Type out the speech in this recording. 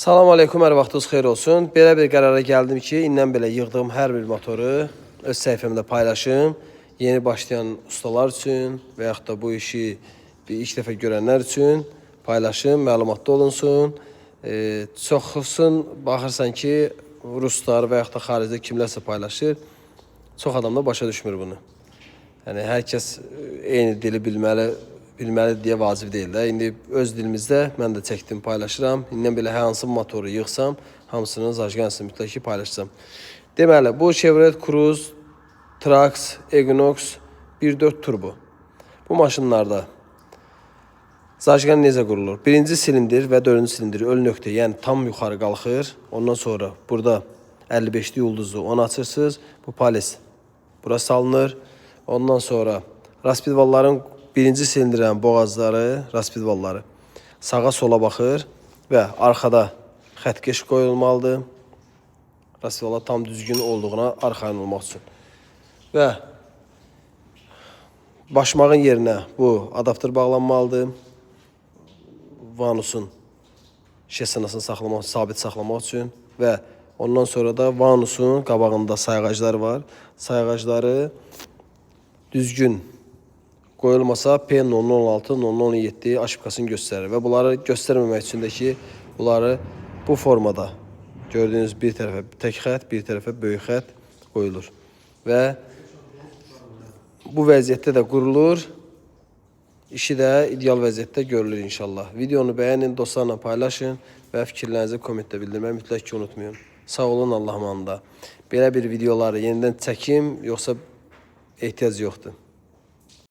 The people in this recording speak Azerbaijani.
Salam aleykum, hər vaxtınız xeyir olsun. Belə bir qərara gəldim ki, indən belə yığdığım hər bir motoru öz səhifəmdə paylaşım. Yeni başlayan ustalar üçün və yaxud da bu işi bir ilk dəfə görənlər üçün paylaşım, məlumatlı olunsun. Çoxusun baxırsan ki, ruslar və yaxud da xaricdə kimlərsə paylaşır. Çox adam da başa düşmür bunu. Yəni hər kəs eyni dili bilməli deyə vacib deyil də. İndi öz dilimizdə mən də çəkdim, paylaşıram. İndən belə hər hansı motoru yığsam, hamısının zajqansını mütləq ki paylaşacağam. Deməli, bu Chevrolet Cruze, Trax, Equinox 1.4 turbo. Bu maşınlarda zajqan necə qurulur? Birinci silindir və dördüncü silindir ölü nöqtə, yəni tam yuxarı qalxır. Ondan sonra burada 55'li ulduzu onu açırsınız. Bu pales bura salınır. Ondan sonra raspidvalların birinci silindirin boğazları, raspidvalları sağa sola baxır və arxada xəttkeş qoyulmalıdır. Raspidvallar tam düzgün olduğuna arxayın olmaq üçün. Və başmağın yerinə bu adaptör bağlanmalıdır. Vanusun şesinasını saxlamaq, sabit saxlamaq üçün və ondan sonra da vanusun qabağında sayğaclar var. Sayğacları düzgün qoyulmasa P0016, 0017 aşıbkasını göstərir və bunları göstərməmək üçün də ki, bunları bu formada gördüyünüz bir tərəfə tək xətt, bir tərəfə böyük xətt qoyulur. Və bu vəziyyətdə də qurulur. İşi də ideal vəziyyətdə görülür inşallah. Videonu bəyənin, dostlarla paylaşın və fikirlərinizi kommentdə bildirməyi mütləq ki unutmayın. Sağ olun, Allah amanında. Belə bir videoları yenidən çəkim, yoxsa ehtiyac yoxdur.